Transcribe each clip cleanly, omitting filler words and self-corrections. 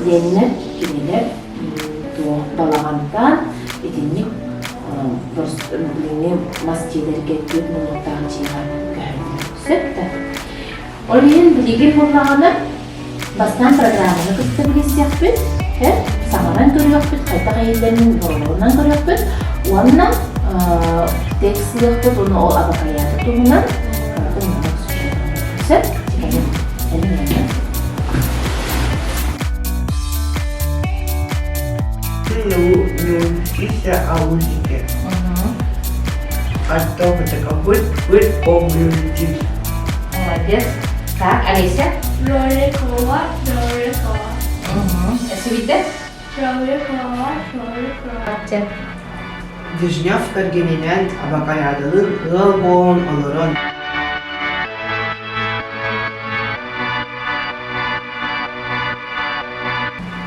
Диэннэр кинилэр туох балаҕантан итинник билиҥҥи мас дьиэлэргэ түөрт муннуктаах дьиэҕэ көһөллөр. Сөп да? Ол иһин билигин буоллаҕына бастаан программаны кытта билисиэхпит, саҥаран көрүөхпүт, хайдах иһиллэрин боруобаланан көрүөхпүт уонна текст ылыахпыт уонна ол абакайаата туһунан Сөп? Ты не учишься, а учите. А что это какой вы помните? Молодец. Так, Олеся? Роликова, роликова. Угу. Сибиде? Роликова, роликова. Дежнев кэргэнинэн Абакайаадалыын ыал буолан олорон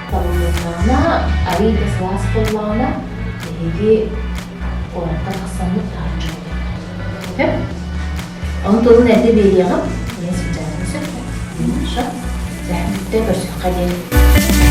Табылыннаҕына, арыый да сылаас буоллаҕына, биһиги куораттан тахсаммыт таһырдьа олоробут. Ону тылын эрдэ биэриэҕим, ийэ сылдьаатын сөп. Хорошо. Сэһэн бүттэ, көрсүөххэ диэн.